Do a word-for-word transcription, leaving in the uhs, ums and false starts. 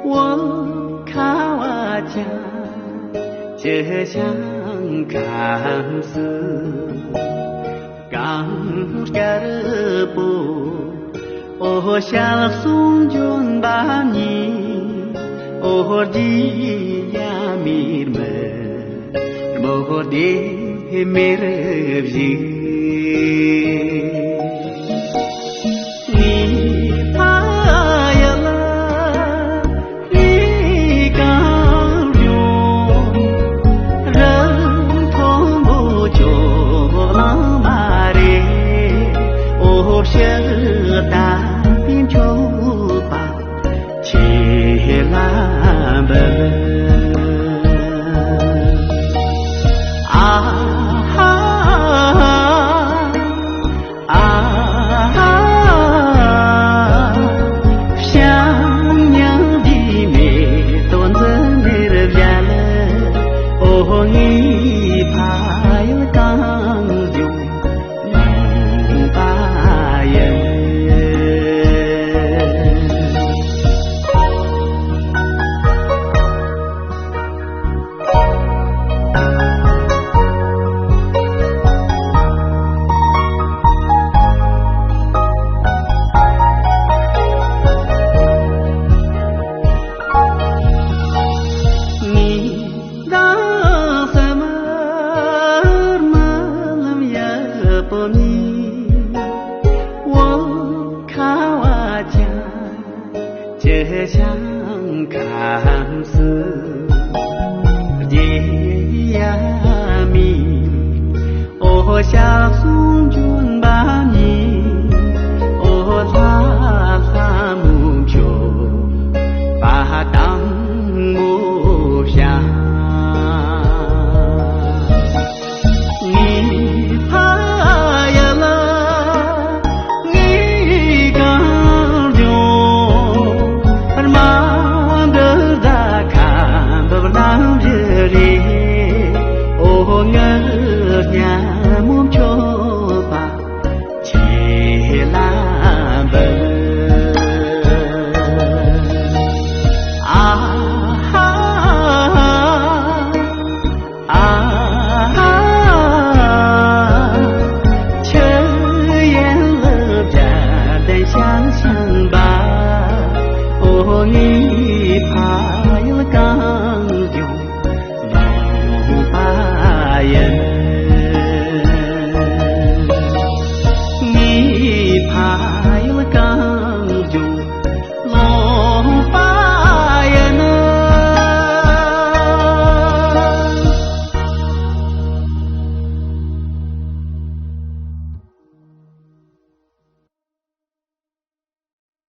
བོད་ཁ་བ་ཅན་སྤྱི་བྱང་ཁམས་སུ། གངས་དཀར་པོ། ཨོ་ཞལ་གསུམ་འབྱོན་པ་ཉིད། ཨོ་རྒྱལ་ཡ་མེར་མི། རྨོ་སྡེ་མེར་བཞུགས། ནི་ཕ་ཡ་ལ། ལས་གང་རུང་། རི་མཐོན་པོ་ཕྱོགས་གླང་མ་རེད། ཨོ་ཕྱི་ལྟ་བུའི་མཆོད་པ་ཆེ་ལ་འབུལ། ཨ་ཧ། ཨ་ཧ། ཞབས་ཉང་འདི་མེ་ཏོག་འཛིན་འདིར་བཞད་ལ། ཨོ་ངའི་ཕ་ཡུལ་གངས་ལྗོངས་ལུང་པ་ཡིན། ངེད་དང་སེམས་རྨི་ལམ་ཡག་པོ་ནི། བོད་ཁ་བ་ཅན་སྤྱི་བྱང་ཁམས་སུ། རྒྱལ་ཡ་མི། ཨོ་ཞག་གསུམ་